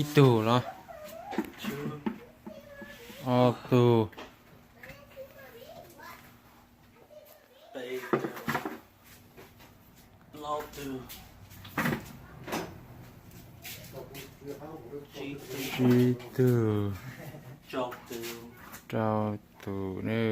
Ib tug los? Ob tug. Tsib tug. Rau tus ne.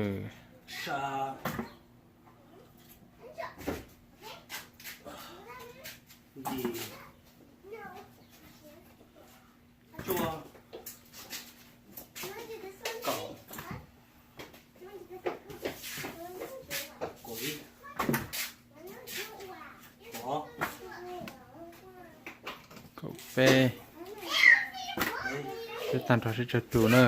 Kaum peb. Peb tag nrho sib tsawg tus na.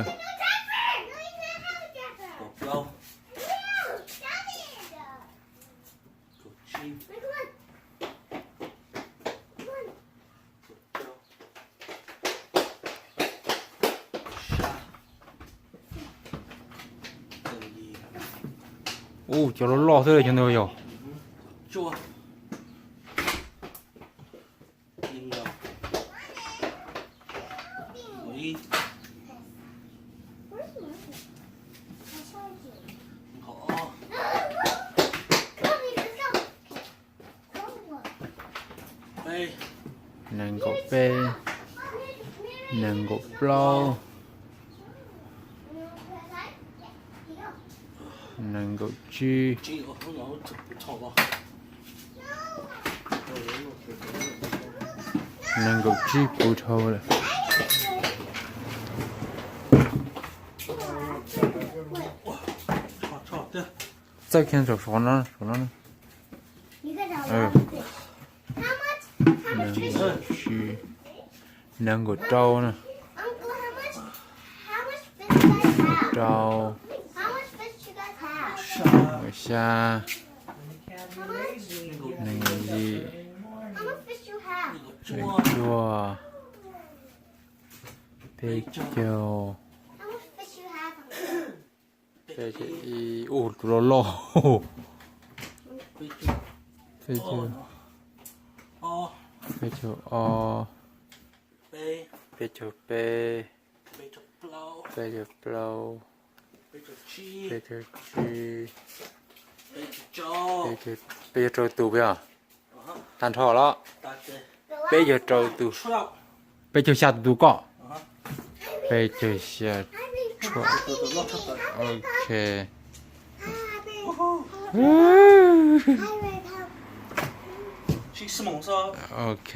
Ub, cov loj loj xwb cov ntawd yog. Nees nkaum peb, nees nkaum plaub, nees nkaum tsib, nees nkaum tsib puv dhau lawm. Txawj kiag saum no, saum no. Nees nkaum rau na. Rau, xya, nees nkaum yim, nees nkaum cuaj, peb caug, peb caug ib, ub, tus loj loj, peb caug, peb caug ob, peb caug peb, peb caug plaub, peb caug tsib, peb caug, peb caug rau tus peb. Tag nrho los? Peb caug rau tus, peb caug xya tus koj. Peb caug xya tshuaj. Ok. Ok.